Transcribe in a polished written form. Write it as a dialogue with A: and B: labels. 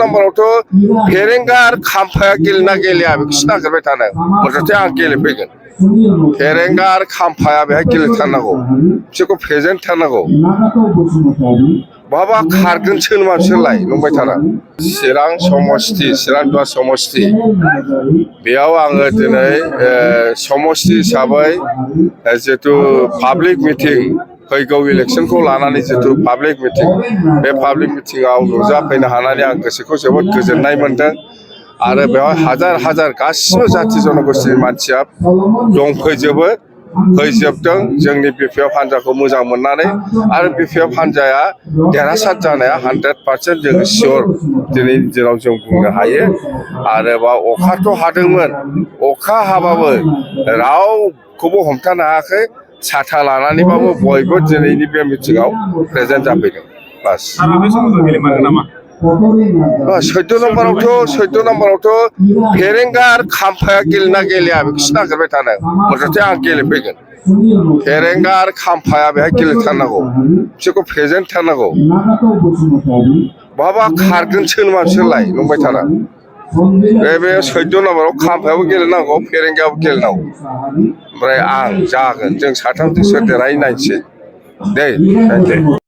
A: नाम्बारावथ' फेरेंगा आरो खाम्फाया गेलेना गेलेया बेखौसो नागिरबाय थादों हथाथे आं गेलेफैगोन फेरेंगा आरो खाम्फाया बेहाय गेलेथारनांगौ बिसोरखौ फेजेनथारनांगौ बहाबा खारगोनसो नामा बिसोरलाय नंबाय थारा चिरां समस्ति चिरां दुवार समस्ति बेयाव आङो दिनै समस्ति हिसाबै जितु पाब्लिक मिटिं फैगौ इलेक्सनखौ लानानै जितु पाब्लिक मिटिं बे पाब्लिक मिटिंआव नुजाफैनो हानानै आं गोसोखौ जोबोद गोजोननाय मोनदों आरो बेवहाय हाजार हाजार गासिबो जाथि जनगोष्ठीनि मानसिया दंफैजोबो फैजोबदों जोंनि बिपिएफ हान्जाखौ मोजां मोननानै आरो बिपिएफ हान्जाया देरहासार जानाया 100% जोङो सियर दिनैनि दिनाव जों बुंनो हायो आरो बा अखाथ' हादोंमोन अखा हाबाबो रावखौबो हमथानो हायाखै साथा लानानैबाबो बयबो दिनैनि बे मिटिंआव प्रेजेन्ट जाफैदों बास 14 नाम्बारावथ' फेरेंगा आरो खाम्फाया गेलेना गेलेया बेखौसो नागिरबाय थादों हथाथे आं गेलेफैगोन फेरेंगा आरो खाम्फाया बेहाय गेलेथारनांगौ बिसोरखौ फेजेनथारनांगौ बहाबा खारगोनसो नामा बिसोरलाय नंबाय थारा बे 14 नाम्बाराव खाम्फायाबो गेलेनांगौ फेरेंगायाबो गेलेनांगौ ओमफ्राय आं जागोन जों साथामजों सोर देरहायो नायनोसै दे